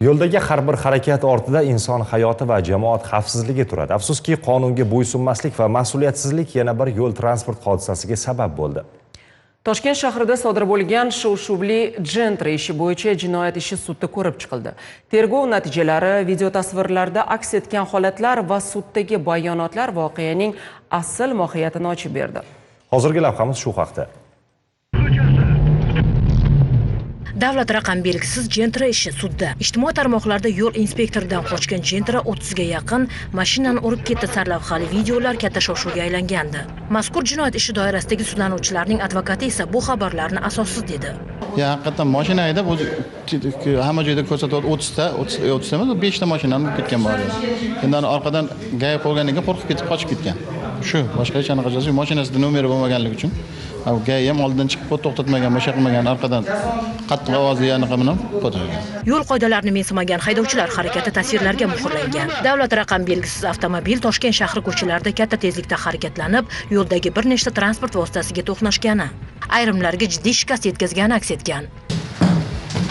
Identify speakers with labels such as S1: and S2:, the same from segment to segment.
S1: Yo'ldagi har bir harakat ortida inson hayoti va jamoat xavfsizligi turadi. Afsuski, qonunga bo'ysunmaslik va mas'uliyatsizlik yana bir yo'l transport hodisasiga sabab bo'ldi.
S2: Toshkent shahrida sodir bo'lgan shov-shuvli Gentra ishi bo'yicha jinoyat ishi sudda ko'rib chiqildi. Tergov natijalari, video tasvirlarda aks etgan holatlar va suddagi bayonotlar voqeaning asl mohiyatini ochib berdi.
S1: Hozirgi lavhamiz shu haqda.
S3: Davlat raqam belgisiz Gentra ishi sudda. Ijtimoiy tarmoqlarda yo'l inspektoridan qochgan Gentra 30 ga yaqin mashinani urib ketdi sarlavhali videolar katta shov-shuvga aylangandi. Mazkur jinoyat ishi doirasidagi sudlanuvchilarning advokati esa bu xabarlarni asossiz dedi.
S4: Ya haqiqatan mashina haydab o'zi hamma joyda ko'rsatyapti 30 ta, 30 emas, 5 ta mashinani urib ketgan bor. Endi orqadan gay qo'yganiga qo'rqib ketib qochib ketgan. Shu, boshqa hech qanaqa jozi mashinasida nomeri bo'lmaganligi uchun gay ham oldindan chiqib to'xtatmagan, boshqa qilmagan, orqadan qattiq ovozli anaqa bilan qo'tirgan.
S3: Yo'l qoidalarini mensimagan haydovchilar harakati tasvirlarga muhrlangan. Davlat raqam belgisiz avtomobil Toshkent shahri ko'chalarida katta tezlikda harakatlanib, yo'ldagi bir nechta transport vositasiga to'qnashgani, ayrimlarga jiddiy shikast yetkazgani aks etgan.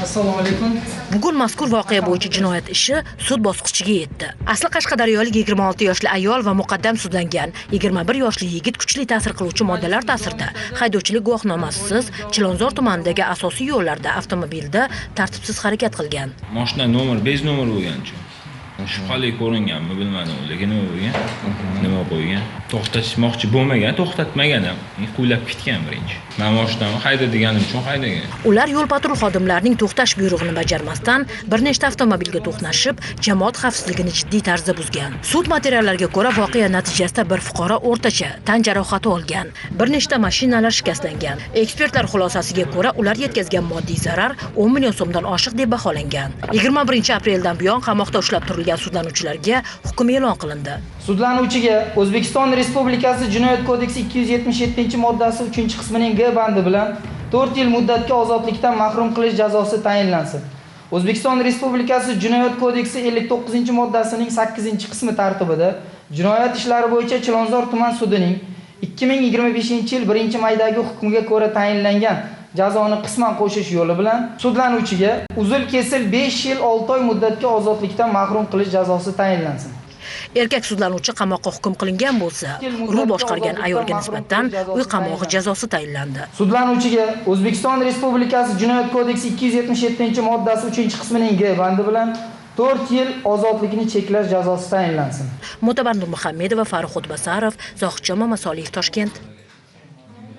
S5: Assalomu alaykum.
S3: Bugun mazkur voqea bo'yicha jinoyat ishi sud bosqichiga yetdi. Asli Qashqadaryolik 26 yoshli ayol va muqaddam sudlangan 21 yoshli yigit kuchli ta'sir qiluvchi moddalar ta'sirida haydovchilik guvohnomasisiz Chilonzor tumanidagi asosiy yo'llarda avtomobilda tartibsiz harakat qilgan.
S6: Mashina nomer 5 nomer bo'lgancha. Shubhali ko'ringanmi bilmadim, lekin nima bo'lgan? Nima qo'ygan? To'xtatishmoqchi bo'lmagan, to'xtatmagan ham, quvlab ketgan birinchi. Men mashinamni hayda deganim uchun haydagan.
S3: Ular yo'l patrul xodimlarining to'xtash buyrug'ini bajarmasdan bir nechta avtomobilga to'qnashib, jamoat xavfsizligini jiddiy tarzda buzgan. Sud materiallariga ko'ra, voqea natijasida bir fuqaro o'rtacha tan jarohati olgan, bir nechta mashinalar shikastlangan. Ekspertlar xulosasiga ko'ra, ular yetkazgan moddiy zarar 10 million so'mdan oshiq deb baholangan. 21-apreldan buyon qamoqda ushlab turilgan sudlanuvchilarga hukm e'lon qilindi.
S5: Sudlanuvchiga O'zbekiston Respublikasi Jinoyat kodeksi 277-moddasi 3-qismining G bandi bilan 4 yil muddatga ozodlikdan mahrum qilish jazosi tayinlansin. O'zbekiston Respublikasi Jinoyat kodeksi 59-moddasining 8-qismi tartibida jinoyat ishlari bo'yicha Chilonzor tuman sudining 2025-yil 1-maydagi hukmiga ko'ra tayinlangan jazoni qisman qo'shish yo'li bilan sudlanuvchiga uzil-kesil 5 yil 6 oy muddatga ozodlikdan mahrum qilish jazosi tayinlansin.
S3: Erkak sudlanuvchi qamoqqa hukm qilingan bo'lsa, rul boshqargan ayolga nisbatan uy qamog'i jazosi tayinlandi.
S5: Sudlanuvchiga O'zbekiston Respublikasi Jinoyat kodeksi 277-moddasi 3-qismining G bandi bilan 4 yil ozodlikni cheklash jazosi tayinlansin.
S3: Mo'tabar Nurmuhammedova, Farruh O'tbasarov, Zohidjon Mamasoliyev, Toshkent.